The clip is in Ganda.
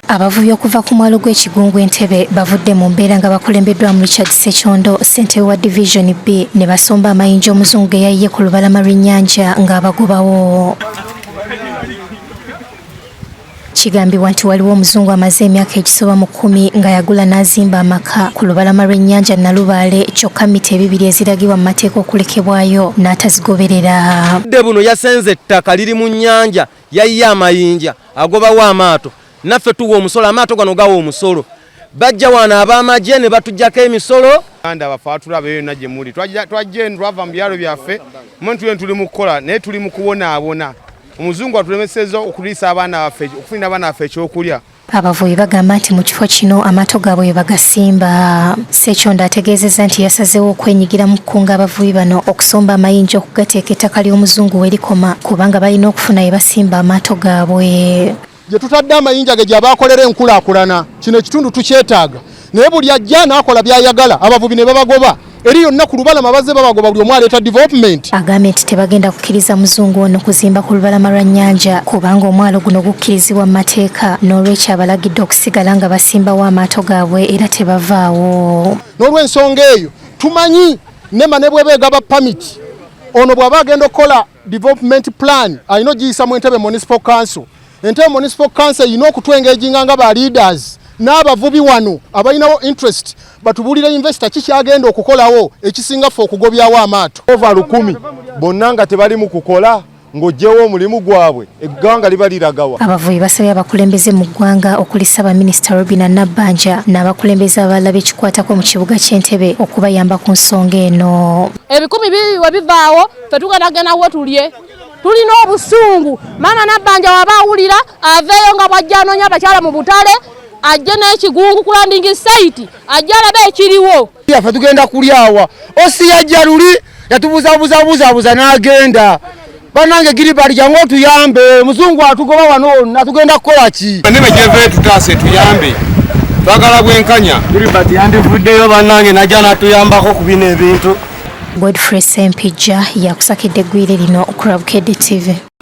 Abavubi okuva ku mwalo gw'e Kigungu e Ntebe bavudde mu mbeera nga bakulembeddwamu Richard Ssekyondo, ssentebe wa Division B ne basomba amayinja omuzungu ge yayiye ku lubalama lw'ennyanja ng'abagobawo. Kigambibwa nti waliwo omuzungu amaze emyaka egisoba mu kkumi nga yagula n'azimba amaka ku lubalama lw'ennyanja Nalubaale kyokka mita ebibiri eziragibwa mu mateeka okulekebwayo n'atazigoberera. Obudde buno yasenze ettaka liri mu nnyanja, yayiye amayinja agobawo amaato, naffe tuwa omusolo, amaato gano gawa omusolo. Bajja wano ab'amagye ne batuggyako emisolo. Baganda baffe abatulaba eyo yonna gye muli, twajja eno twava mu byalo byaffe, mwe tuli tuli mu kukola naye tuli mu kubonaabona. Omuzungu atulemesezza okuliisa abaana baffe, okufunira abaana baffe ekyokulya. Abavubi bagamba nti mu kifo kino amaato gaabwe we bagasimba. Ssekyondo ategeezezza nti yasazeewo okwenyigira mu kukunga abavubi bano okusomba amayinja okugateeka ettaka ly'omuzungu we likoma kubanga balina okufuna we basimba amaato gaabwe. Gye tutadde amayinja ge gy'aba akolera enkulaakulana. Kino ekitundu tukyetaaga naye buli ajja n'akola by'ayagala abavubi ne babagoba eri yonna ku lubalama bazze babagoba buli omu aleeta development. Agambye nti tebagenda kukkiriza muzungu ono kuzimba ku lubalama lwa nnyanja kubanga omwalo guno gukkirizibwa mu mateeka n'olwekyo abalagidde okusigala nga basimbawo amaato gaabwe era tebavaawo. N'olwensonga eyo tumanyi NEMA ne bw'eba egaba pamiti ono bw'aba agenda okukola development plan alina ogiyisa mu Entebbe Municipal Council. Entebbe Municipal Council erina okutwengeginga nga ba leaders n'abavubi wano abalinawo interest batubuulire investor ki kyagenda okukolawo ekisinga ffe okugobyawo amaato. Over 1000 bonna nga tebali mu kukola ng'oggyewo omulimu gwabwe eggwanga liba liragawa. Abavubi basabye abakulembeze mu ggwanga okuli Ssaabaminisita Robinah Nabbanja n'abakulembeze abalala b'ekikwatako mu kibuga ky'e Ntebe okubayamba ku nsonga eno. Ebikumi bibiri we bivaawo ffe tugenda wo tulye. Tulina obusungu. Maama Nabbanja waba awulira aveeyo nga bw'ajja anoonya abakyala mu butale, ajje n'ekigungu ku landing site, ajje alabe ekiriwo. Yaffe tugenda kulyawa. Osi yajja luli yatubuzabuzabuzabuza n'agenda. Bannange Gilbert jangu otuyambe, omuzungu atugoba wano wonna tugenda kukola ki? Neme gyeve tutaase tuyambe, twagala bwenkanya. Gilbert yandivuddeyo bannange najja n'atuyambako ku bino ebintu. Godfrey Ssempijja yakusakidde eggwire lino ku Bukedde TV.